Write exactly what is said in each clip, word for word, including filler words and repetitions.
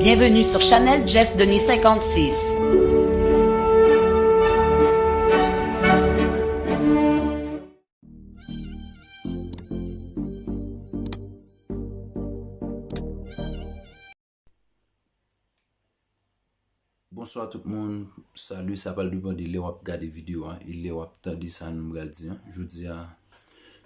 Bienvenue sur Chanel Jeff Denis cinquante-six. Bonswa tout moun, salut, sa pral depann de lè w ap gade videyo a e lè w ap tande sa nou pral di an. Jodi a,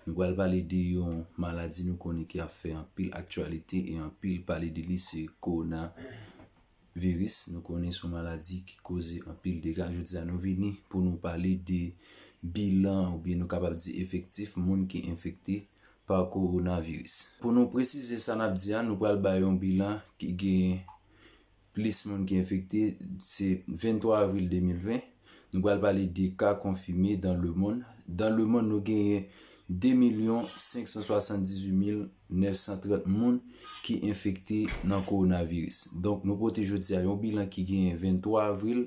nou pral pale de yon maladi nou konnen ki ap fè anpil aktyalite e anpil pale de li, se kowonaviris. Nou konnen se yon maladi ki koze anpil dega. Jodi a, nou vini pou nou pale de bilan oubyen nou kapab di efektif moun ki enfekte pa kowonaviris. Pou nou presize sa n ap di a, nou pral bay yon bilan ki gen plis moun ki enfekte, se venntwa avril de mil ven. Nou pral pale de ka konfime dans le monde. Dans le monde, nou genyen de milyon senk san swasanndizuit mil nèf san trant moun ki enfekte nan kowonaviris. Donk, nou pote jodi a yon bilan ki genyen venntwa avril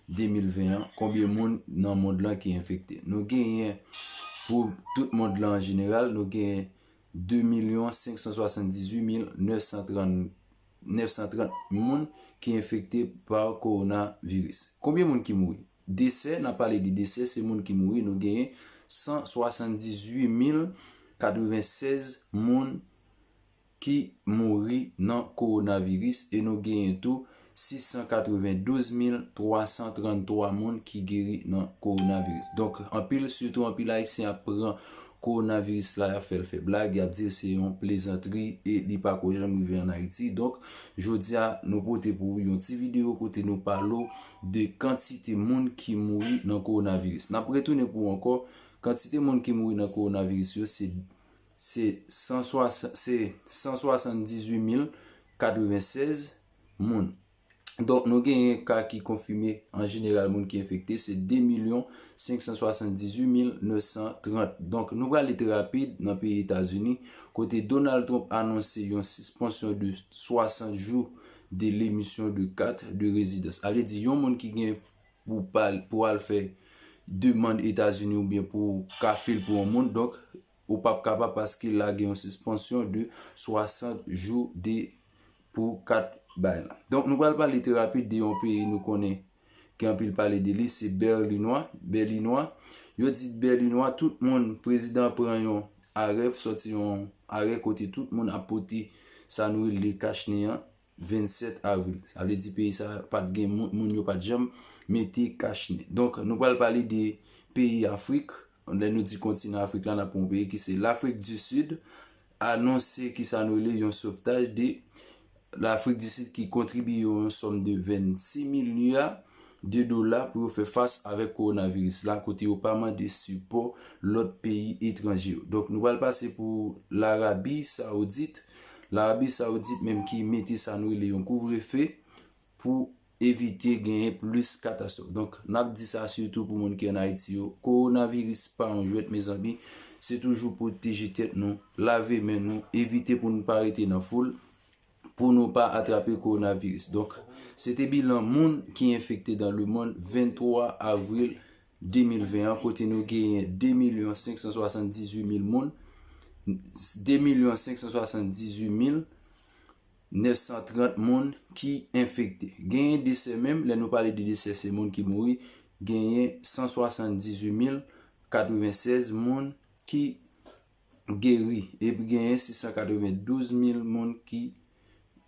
de mil ven an, konbyen moun nan mond lan ki enfekte. Nou genyen, pou tout mond lan an jeneral, nou genyen de milyon senk san swasanndizuit mil nèf san trant moun ki enfekte pa kowonaviris. Konbyen moun ki mouri? Desè, n ap pale de desè, se moun ki mouri. Nou genyen san swasanndizuit mil katrevensèz moun ki mouri nan kowonaviris e nou genyen tou sis san katrevendouz mil twa san tranntwa moun ki geri nan kowonaviris. Donk, anpil, sitou anpil Ayisyen ap pran kowonaviris la, y ap fè l fè blag, y ap di se yon plezantri e li pa ko janm rive ann Ayiti. Donk, jodi a, nou pote pou ou yon ti videyo kote nou pale w de kantite moun ki mouri nan kowonaviris. N ap retounen pou ou ankò, kantite moun ki mouri nan kowonaviris yo, se se san swasanndizuit mil katrevensèz moun. Donk, nou genyen ka ki konfime an jeneral moun ki enfekte, se de milyon senk san swasanndizuit mil nèf san trant. Donk, nou prale trè rapid nan peyi Etazini, kote Donald Trump anonse yon sispansyon de swasant jou de lemisyon de kat de rezidans. Sa vle di, yon moun ki gen pou pa, pou al fè demann Etazini oubyen pou ka fil pou yon moun, donk, ou p ap kapab paske la gen yon sispansyon de swasant jou de pou kat bay la. Donk, nou pral pale trè rapid de yon peyi nou konnen ki anpil pale de li, se Bèlinwa. Bèlinwa, yo di Bèlinwa, tout moun, prezidan pran yon arè, sòti yon arè kote tout moun ap pote sa nou rele kachnen an, vennsèt avril. Sa vle di peyi sa pa t gen moun, moun yo pa t janm mete kachnen. Donk, nou pral pale de peyi Afrik. Lè nou di kontinan Afrik la, n ap pran yon peyi ki se Lafrik di Sid, anonse ki sa nou rele yon sovtaj de Lafrik di Sid ki kontribye yon sòm de vennsis milya de dola pou yo fè fas avèk kowonaviris la, kote yo pa mande sipò lòt peyi etranje yo. Donk, nou pral pase pou Larabi Sawoudit. Larabi Sawoudit menm ki mete sa nou rele yon kouvrefe pou evite genyen plis katastwòf. Donk, n ap di sa sitou pou moun ki ann Ayiti yo, kowonaviris pa yon jwèt, mezanmi. Se toujou pwoteje tèt nou, lave men nou, evite pou nou pa rete nan foul, pou nou pa atrape kowonaviris. Donk, se te bilan moun ki enfekte dans le monde venntwa avril de mil ven an, kote nou genyen de milyon senk san swasanndizuit mil moun, de milyon senk san swasanndizuit mil nèf san trant moun ki enfekte. Genyen desè menm, lè nou pale de desè, se moun ki mouri, genyen san swasanndizuit mil katrevensèz moun ki geri, epi genyen sis san katrevendouz mil moun ki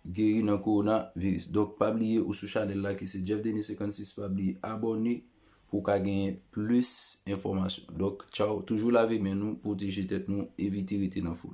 geri nan kowonaviris. Donk, pa bliye ou sou chanèl la ki se Jeff Denis senkannsis, pa bliye abòne pou w ka genyen plis enfòmasyon. Donk, tchaw, toujou lave men nou, pwoteje tèt nou, evite rete nan foul.